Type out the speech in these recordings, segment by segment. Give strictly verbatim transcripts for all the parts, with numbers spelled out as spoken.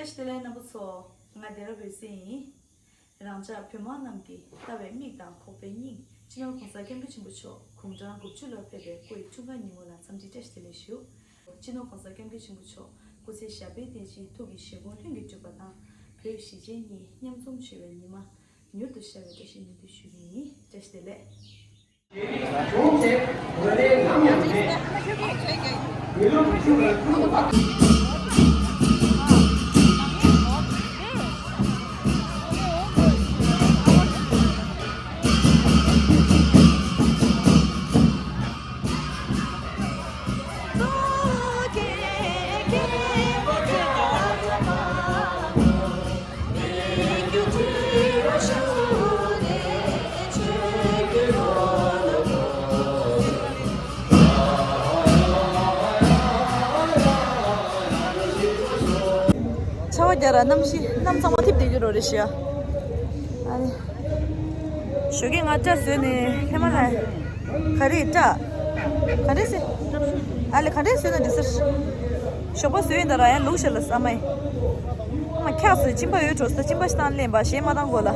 བཀྲ་ཤིས་བདེ་ལེགས་རྣམ་པ་ཚོ། ང་ལྡེ་ར་འོད་ཟེར་ཡིན། རང་ཅག་བོད་དམག་རྣམས་ཀྱིས་ལྟ་བའི་མིག་དང་ཁོག་པའི་སྙིང་། སྤྱི་ནོར་༸གོང་ས་༸སྐྱབས་མགོན་ཆེན་པོ་མཆོག་དགུང་གྲངས་དགུ་བཅུ་ལ་ཕེབས་པའི་སྐུའི་འཁྲུངས་སྐར་ཉིན་མོ་ལ་འཚམས་འདྲི་བཀྲ་ཤིས་བདེ་ལེགས་ཞུ། སྤྱི་ནོར་༸གོང་ས་༸སྐྱབས་མགོན་ཆེན་པོ་མཆོག་སྐུ་ཚེ་ཞབས་པད་བརྟན་ཅིང་ཐུགས་ཀྱི་བཞེད་དགོངས་ལྷུན་གྱིས་གྲུབ་པ་དང་། བོད་གཞིས་བྱེས་གཉིས་མཉམ་འཛོམས་བྱེད་པའི་ཉི་མ་མྱུར་དུ་ཤར་བའི་བཀྲ་ཤིས་སྨོན་འདུན་ཞུ་གི་ཡིན། བཀྲ་ཤིས་བདེ་ལེགས། ཆར་པ་རྒྱག་ར་གནམ་གཤིས་གནམ་ཚང་མ་འཐིབས་བསྡད་ཀྱི་རོ་རེད་ཤག་ཨ་ནི། ཞོགས་ཀས་ང་སྐྲ་བཟོས་ནས་ཧེ་མ་ལ། ག་རེ་སྐྲ། ག་རེ་ཟེར། ཨ་ལེ་ག་རེ་བཟོས་ན་འགྲིག་ཟེར། ཞོགས་པ་བཟོས་ཡིན་ད་ར་ཡང་ལུག་ཤ་ལ་ས་མ་ཡིན། ཨ་མ་ཁྱག་བཟོས་གཅིན་པ་ཡོད་འགྲོ་ས་གཅིན་པ་ཞིག་བཏང་ལེན་པ་ཞེས་མ་བཏང་གོ་ལ།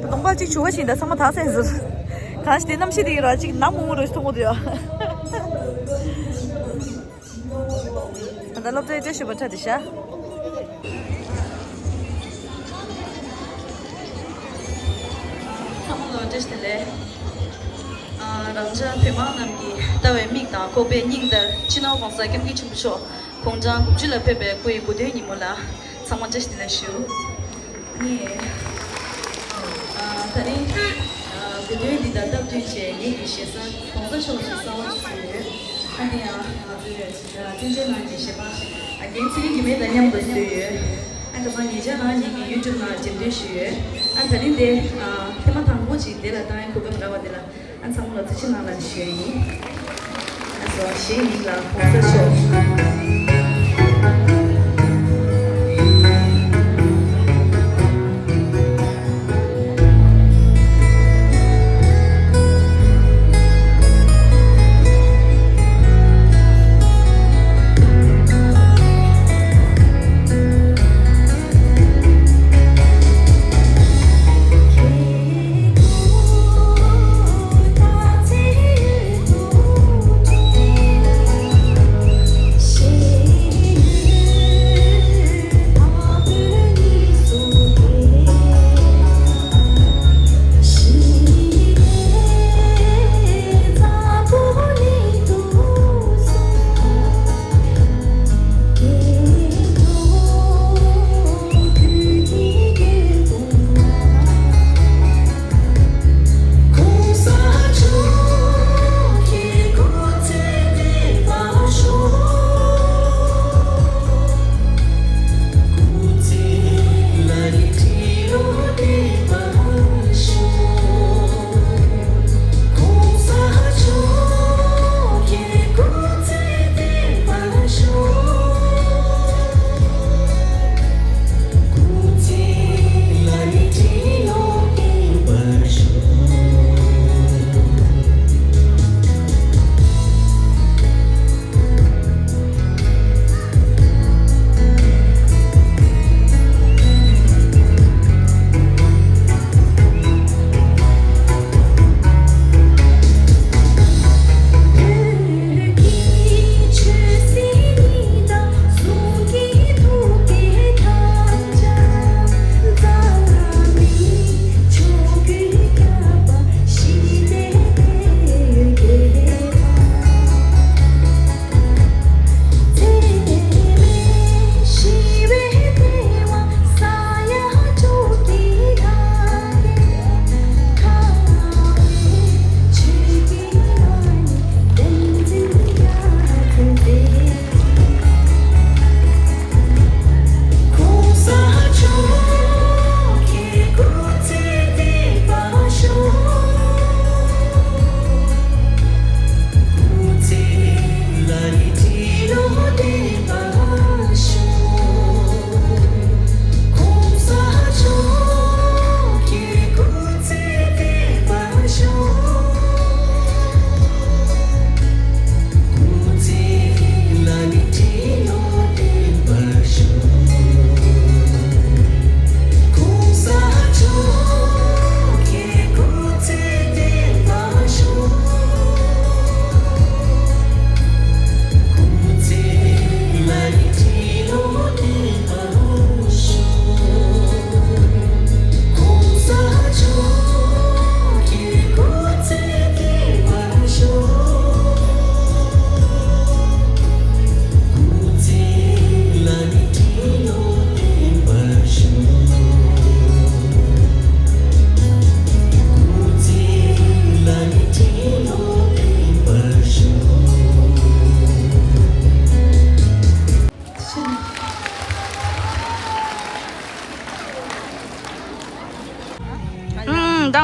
གདོང་པ་གཅིག་བྱུག་པ་བཞིན་ད་ཚང་མ་དག་སེང་ཟེར། གང་ཞིག་དེ་གནམ་གཤིས་དེ་ཡིན་ར་གཅིག་ནག་མོག་མོག་རོ་ཞིག་མཐོང་གོ་དུ་ཡ། ད་ལྟ་སློབ་གྲྭའི་བཀྲ་ཤིས་པ་ཁྲ་དེ་ཤ། ཚང་མ་ལ་བཀྲ་ཤིས་བདེ་ལེགས། ཨ། རང་ཅག་བོད་དམག་རྣམས་ཀྱིས་ལྟ་བའི་མིག་དང་ཁོག་པའི་སྙིང་ལྟར་སྤྱི་ནོར་༸གོང་ས་༸སྐྱབས་མགོན་ཆེན་པོ་མཆོག་དགུང་གྲངས་དགུ་བཅུ་ལ་ཕེབས་པའི་སྐུའི་དགུང་སྟོན་ཉིན་མོ་ལ་ཚང་མ་བཀྲ་ཤིས་བདེ་ལེགས་ཞུ། ངས། ཨ། ད་རིང་། ཨ། དགུང་སྟོན་འདི་དང་སྟབས་བསྟུན་བྱས་ངེད་ཀྱི་ཞེ་ས་༸གོང་ས་མཆོག་གི་གསང་བ་ཞིག་བཟོས་ཡོད། ཨ་ནི་ཡང་ང་ཚོའི་བཙན་བྱོལ་ནང་གི་གཞས་པ་ཨ་རྒན་ཚེ་རིང་སྒྲོལ་མ་དང་མཉམ་དུ་བཟོས་ཡོད། ཨ་ཁ་སང་ཉེ་ཆར་རང་ཉིད་ཀྱི་ཡུ་ཊུབ་ནང་འགྲེམས་སྟོན་ཞུས་ཡོད། ཨ་ད་རིང་དེ་ཨ་ཐེངས་མ་དང་པོ་ཅིག་དེ་ལ་བཏང་ཡ་གོ་སྐབས་རག་པ་དེ་ལ། ཨ་ཚང་མ་ལ་ཐུགས་རྗེ་གནང་ལ་ཞུ་ཡ་ཡིན། ཨ་སོ་གཞས་མིང་ལ་༸གོང་ས་མཆོག་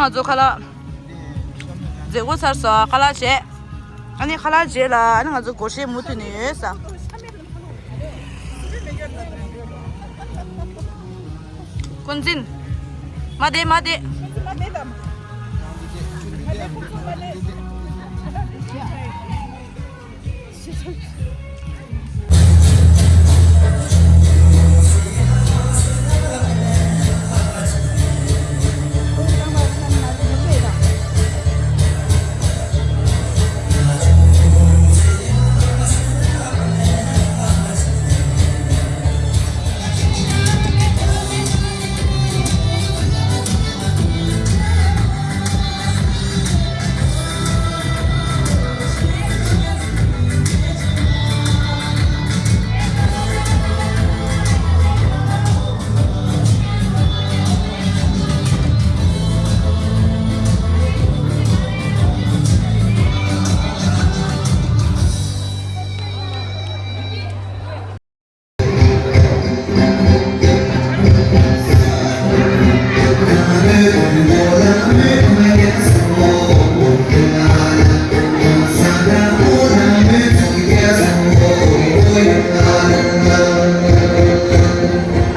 ང་ཚོ་ཁ་ལག་མཛད་སྒོ་ཚར་སོང་། ཁ་ལག་བྱས། ཨ་ནི་ཁ་ལག་རྗེས་ལ་ཨ་ནི་ང་ཚོ་སྒོར་གཞས་མུ་མཐུད་ནས་ཡོད་ས། ཀུན་འཛིན། མ་བསྡད་མ་བསྡད།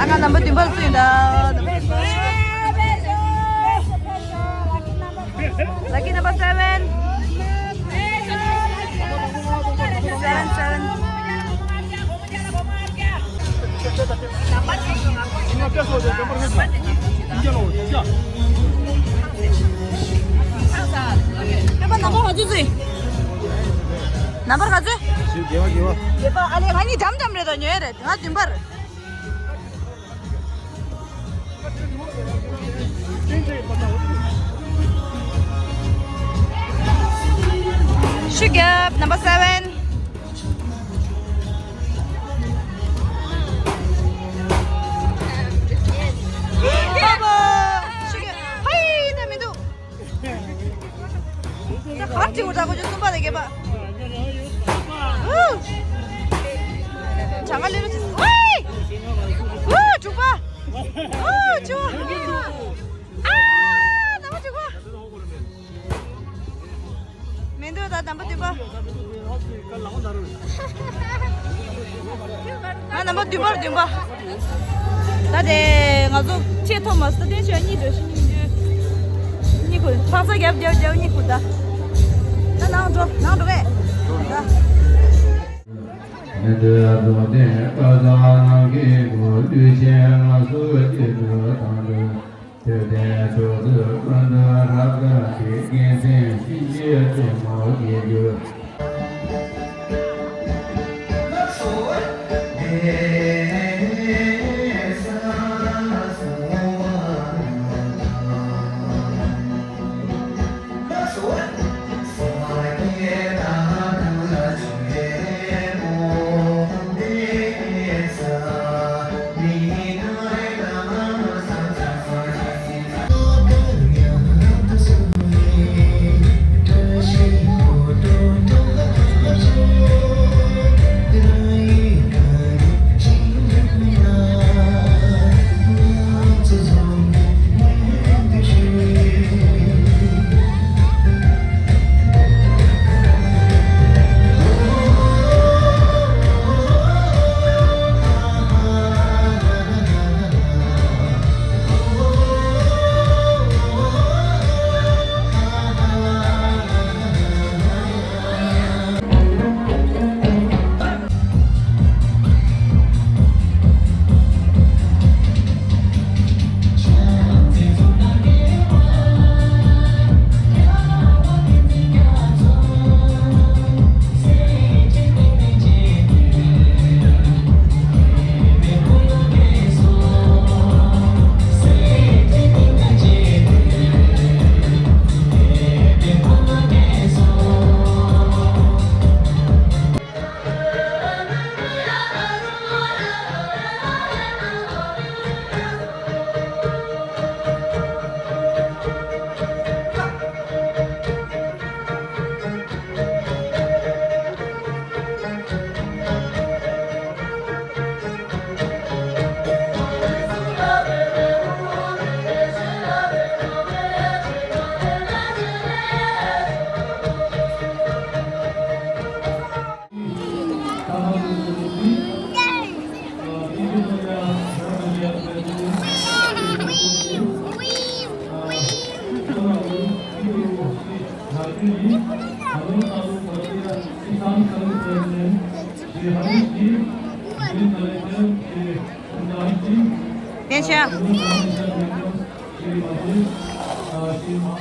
ཨ་ང་ནམ་པར་བདུན་པར་སུ་ཡིན་ད། Lucky number seven. Seven, seven. ནམ་པར་ག་ཚོད། བརྒྱད་པ། བརྒྱད་པ། ང་གཉིས་འགྲམ་འགྲམ་རེད་དོ། ཉོས་རེད། ང་བདུན་པར། ཤུགས་རྒྱབ། Number seven. ཤུགས་རྒྱབ། ཧའི། ད་མི་འདུག་ད་གར་ཅིག་འུར་ད་གོ་ཅུ་གསུམ་པ་དང་བརྒྱད་པ། ཨུ། གྲངས་ཀ་ལེན་རོགས་བྱེད། ཝེ། ཨུ། དྲུག་པ། ཨུ། བཅུ་པ། ཨ། ནམ་པར་དྲུག་པ། མི་འདུག་ད་ནམ་པར་བདུན་པ། ང་ནམ་པར་བདུན་པར་བདུན་པ། ད་དེ་ང་ཚོ་ཆེས་ཐོག་མ་སུ་ཏན་ཤོད་གཉིས་འགྲོ་ཤི་གཉིས་འགྲོ། གཉིས་ཁུར་ཕག་ཚ་རྒྱབ་རྒྱབ་རྒྱབ་གཉིས་ཁུར་ད། ད་ནང་འགྲོ་ནང་འགྲོ་གས། ད། མི་འདོད་རྫོགས་ལྡན་བཀའ་རྩ་རྣམས་ཀྱི་སྒོ། ལུས་ཅན་ལ་སོགས་སྐྱེ་འགྲོ་དང་འདོད། ཐོས་ལྡན་ཕྱོགས་བཅུ་ཀུན་ཏུ་རབ་བརྟགས་ཏེ། དགེ་མཚན་ཕྱིན་ཆད་ཆེན་མོ་བགྱིད་གྱུར། Harish Ji, District Collector, Shri Harish Ji, District Collector, Shri Sanjay Ji, 等一下。 Shri Madhu, uh, Shri Ma-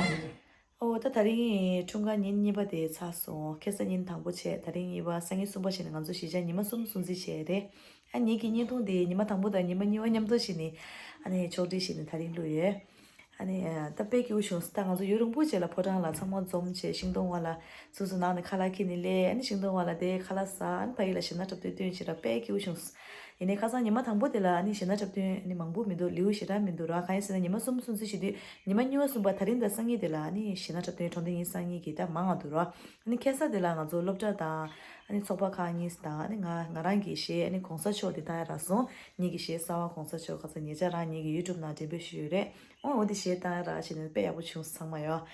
ཨོ་ད་དེ་རིང་འཁྲུངས་སྐར་ཉིན་གཉིས་པ་དེ་ཚར་སོང་། ཁ་སང་ཉིན་དང་པོ་བྱས། དེ་རིང་གཉིས་པ། སང་ཉིན་གསུམ་པ་བྱས་ནས་ང་ཚོ་གཞིས་ཆགས་ཉི་མ་གསུམ་སྲུང་བརྩི་བྱས་རེད། ཨ་ངེད་ཀྱི་བརྙན་ཐུང་དེ་ཉི་མ་དང་པོ་དང་ཉི་མ་གཉིས་པ་མཉམ་དུ་བྱས་ནས་ཨ་ནི་ཕྱོགས་སྒྲིག་བྱས་ནས་དེ་རིང་བླུགས་ཡོད། ཨ་ནི་ད་དཔེ་སྐྱིད་པོ་བྱུང་། ད་ང་ཚོ་ཡུན་རིང་པོ་རྗེས་ལ་ཕོ་བྲང་ལ་ཚང་མ་འཛོམས་བྱས། ཤིང་སྡོང་བ་ལ་སོ་སོ་ནང་ནས་ཁ་ལག་ཁྱེར་ནས་སླེབས། ཨ་ནི་ཤིང་སྡོང་བ་ལ་དེ་ཁ་ལག་ཟ། ཨ་ནི་ཕ་གི་ལ་གཞས་སྣ་འཁྲབ་སྟོན་སྟོན་བྱས་ར། དཔེ་སྐྱིད་པོ་བྱུང་། ཡིན་ནའི་ཁ་སང་ཉི་མ་དང་པོ་དེ་ལ་ཨ་ནི་གཞས་སྣ་འཁྲབ་སྟོན་ཨ་ནི་མང་པོ་མི་འདུག་ལེའུ་ཞེ་དྲག་མི་འདུག་ར། གང་ཡིན་ཟེར་ན་ཉི་མ་གསུམ་སྲུང་བརྩི་བྱེད་དུས་ཉི་མ་གཉིས་པ་གསུམ་པ་དེ་རིང་དང་སང་ཉིན་དེ་ལ་ཨ་ནི་གཞས་སྣ་འཁྲབ་སྟོན་གྲོང་སྡེ་གཉིས་སང་ཉིན་གྱི་ད་མང་ང་འདུག་ར། ཨ་ནི་ཁ་སང་དེ་ལ་ང་ཚོ་སློབ་གྲྭ་དང་ཨ་ནི་ཚོགས་པ་ཁག་གཉིས་དང་ཨ་ནི་ང་ང་རང་གི་གཞས་ཨ་ནི་གོང་ས་མཆོག་དེ་བཏང་ཡ་རག་སོང་། ངེད་ཀྱི་གཞས་གསར་བ་གོང་ས་མཆོག་ཁ་སང་ཉེ་ཆར་རང་ངེད་ཀྱི་ཡུ་ཊུབ་ནང་འགྲེམས་སྤེལ་ཞུས་ཡོད་རེད། ཨོ་འོ་དེ་གཞས་བཏང་ཡ་རག་བྱས་ནས་དཔེ་ཡག་པོ་བྱུང་སོང་། ཚང་མ་ཡོད།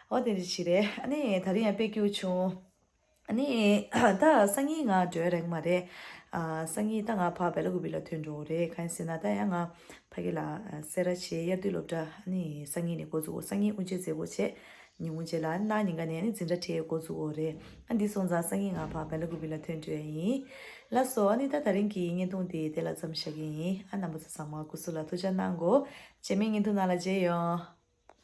ཨོ་དེ་འདྲ་ཞིག་རེད། ཨ་ནི་དེ་རིང་ཡང་དཔེ་སྐྱིད་པོ་བྱུང་། ཨ་ནི་ད་སང་ཉིན་ང་འགྲོ་ཡ་རག་གི་མ་རེད། ཨ་སང་ཉིན་ད་ང་ཕར་བེ་ལ་ཀུ་པི་ལ་ཐོན་འགྲོ་གི་རེད། གང་ཡིན་ཟེར་ན་ད་ཡང་ང་ཕ་གི་ལ་ཨ་སེ་ར་བྱེས་དབྱར་དུས་སློབ་གྲྭ་ཨ་ནི་སང་ཉིན་ནས་འགོ་འཛུགས། སང་ཉིན་དབུ་འབྱེད་མཛད་སྒོ་བྱས། ཉིན་དབུ་འབྱེད་ལ་ཨ་ནི་གནངས་ཉིན་ཀ་ནས་ཨ་ནི་འཛིན་གྲྭ་ཁྲིད་འགོ་འཛུགས་ཀྱི་རེད། ཨ་འདི་སོང་ཙང་སང་ཉིན་ང་ཕར་བེ་ལ་ཀུ་པི་ལ་ཐོན་འགྲོ་ཡ་ཡིན། ལགས་སོ། ཨ་ནི་ད་དེ་རིང་གི་བརྙན་ཐུང་དེ་དེ་ལ་མཚམས་བཞག་གི་ཡིན། ཨ་རྣམ་པ་ཚོ་ཚང་མ་སྐུ་གཟུགས་ལ་ཐུགས་ཅག་གནང་གོ། རྗེས་མའི་བརྙན་ཐུང་ནང་ལ་མཇལ་ཡོང་།